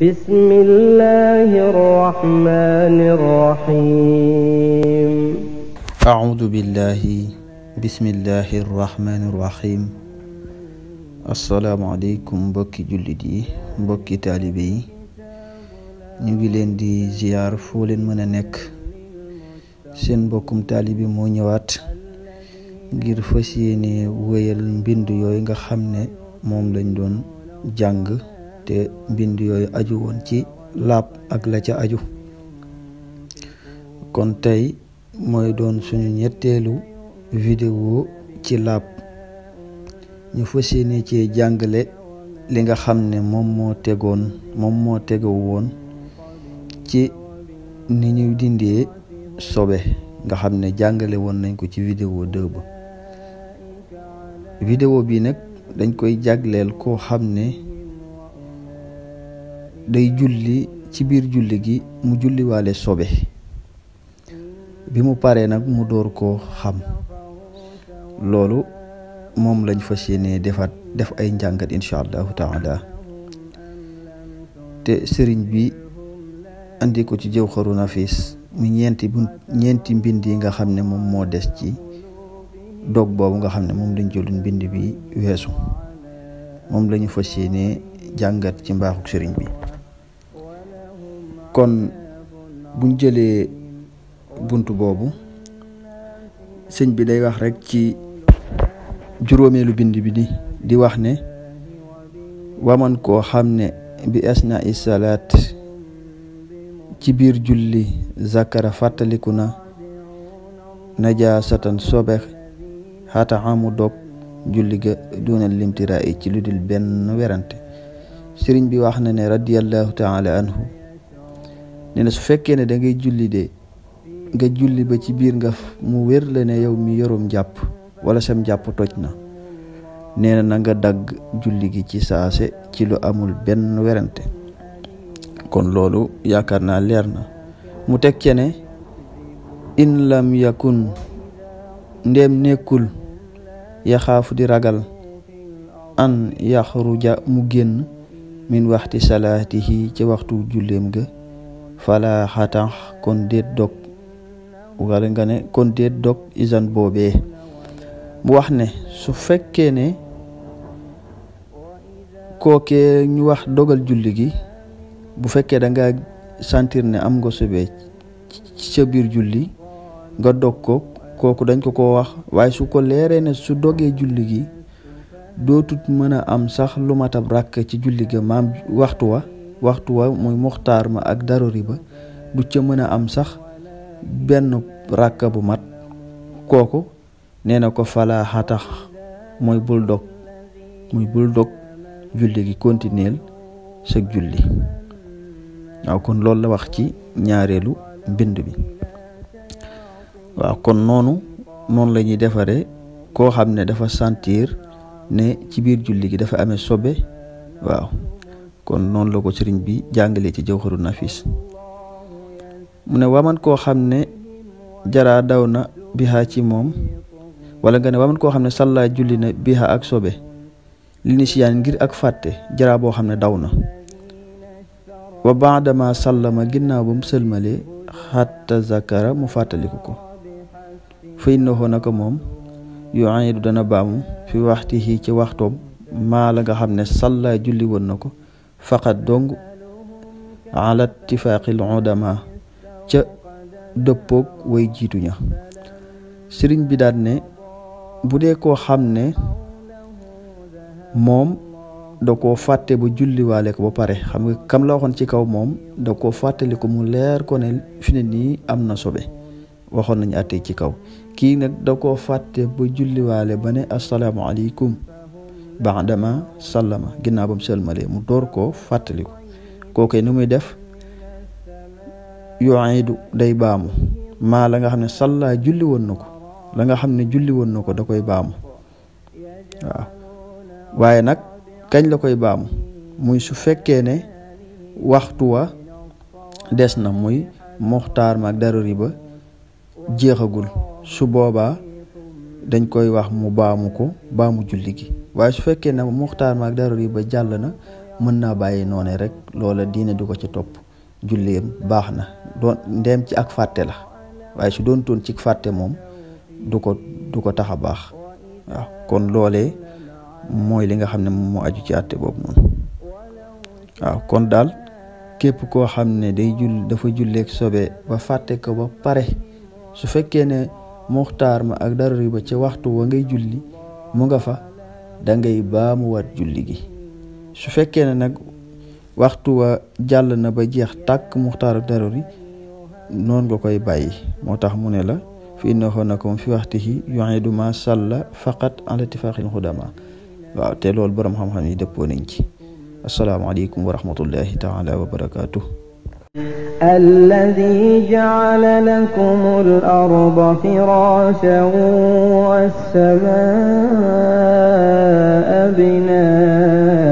بسم الله الرحمن الرحيم أعوذ بالله بسم الله الرحمن الرحيم asalaamaaleykum mbokki jullit yi mbokki taalibe yi ñu ngi leen di ziyaar foo leen mën a nekk. seen mbokkum taalibe moo ñëwaat ngir fas yéene wéyal mbind yooyu nga xam ne moom lañ doon jàng te mbind yooyu aju woon ci laab ak la ca aju. kon tey mooy doon suñu ñetteelu vidéo ci laab. ñu fas yéene ci jàngale li nga xam ne moom moo tegaw woon ci ni ñuy dindee sobe nga xam ne jàngale woon nañ ko ci vidéo 2 ba. vidéo bi nag dañ koy jagleel koo xam ne day julli ci biir julli gi mu julliwaale sobe bi mu paree nag mu door koo xam. loolu moom lañ fas yéene def ay njàngat incha allahu taala te sëriñ bi andi ko ci Jawharu Nafis mu ñeenti mbind yi nga xam ne moom moo des ci dog boobu nga xam ne moom lañ jëloon mbind bi weesu moom lañu fas yéene jàngat ci mbaaxuk sëriñ bi. kon buñ jëlee buntu boobu sëñ bi day wax rek ci juróomeelu bind bi di wax ne waman koo xam ne bi asna isalaat ci biir julli zakara fàttaliku na najaasatan sobe xata amu dog julli ga dunal limtira yi ci lu dul benn werante. sëriñ bi wax na ne radiyallahu taala anhu ne na su fekkee ne da ngay julli de nga julli ba ci biir nga mu wér la ne yow mi yorum jàpp wala sam jàpp toj na nee na nga dagg julli gi ci saase ci lu amul benn werante. kon loolu yaakaar naa leer na. mu teg ce ne in lam yakun ndéem nekkul yaxaafu di ragal an yaxruja mu génn min waxti salaatihi ci waxtu julleem ga fala xatax kon déet dog wala nga ne kon déet dog isan boobee. mu wax ne su fekkee ne kookee ñu wax dogal julli gi bu fekkee da nga sentir ne am nga sobe ci sa biir julli nga dog ko kooku dañ ko wax waaye su ko leeree ne su dogee julli gi dootut mën a am sax lu matab rakk ci julli ga maam waxtu wa muy muxtaar ma ak daruri ba du ca mën a am sax benn rakka bu mat kooku nee na ko falaa xatax mooy bul dog julli gi continuer sa julli. waaw kon loolu la wax ci ñaareelu mbind bi. waaw kon noonu la ñuy defaree koo xam ne dafa sentir ne ci biir julli gi dafa amee sobe. waaw kon noonu la ko sëriñ bi jàngalee ci Jawharu Nafis. mu ne waman koo xam ne jaraa daw na bihaa ci moom wala nga ne waman koo xam ne salla julli na biha ak sobe li ni siyaan ngir ak fàtte jaraa boo xam ne daw na wa baadama sallama ginnaaw ba mu sëlmalee xatta zakara mu fàttaliku ko fa innahu naka moom yu'iidu dana baamu fi waxtihi ci waxtoom maa la nga xam ne salla julli woon na ko faqat dong ala ittifaaqil udama ca dëppoog way jiitu ña. sëriñ bi daal ne bu dee koo xam ne moom da koo fàtte ba julliwaale ko ba pare xam nga kam la waxoon ci kaw moom da koo fàttali ko mu leer ko ne fi ne nii am na sobe waxoon nañu àttee ci kaw. kii nag da koo fàtte ba julliwaale ba ne asalaamaaleykum baadama sallama ginnaaw ba mu sëlmalee mu door koo fàttali ko kooku ni muy def yu'iidu day baamu maa la nga xam ne salla julli woon na ko la nga xam ne julli woon na ko da koy baamu. waaw waaye nag kañ la koy baamu muy su fekkee ne waxtu wa des na muy muxtaar ma ak daruri ba jeexagul su boobaa dañ koy wax mu baamu julli gi. waaye su fekkee ne muxtaar ma ak daruri ba jàll na mën naa bàyyi noone rek loola diine du ko ci topp, julleem baax na doon ndeem ci ak fàtte la, waaye su doon toon ci fàtte moom du ko tax a baax. waaw kon loolee mooy li nga xam ne moom moo aju ci àtte boobu noonu. waaw kon daal képp koo xam ne dafa julleeg sobe ba fàtte ko ba pare, su fekkee ne muxtaar ma ak daruri ba ci waxtu wa ngay julli mu nga fa, da ngay baamuwaat julli gi. su fekkee ne nag waxtu wa jàll na ba jeex tàkk muxtaar ak daruri, noonu nga koy bàyyi. moo tax mu ne la fi innahu nakum fi waxtihi yu'idu ma salla faqat ala ittifaqil xudama. waaw te loolu borom xam-xam yi dëppoo nañ ci. asalaamaaleykum wa rahmatullahi taala wa barakaatuh. الذي جعل لكم الأرض فراشا والسماء بناء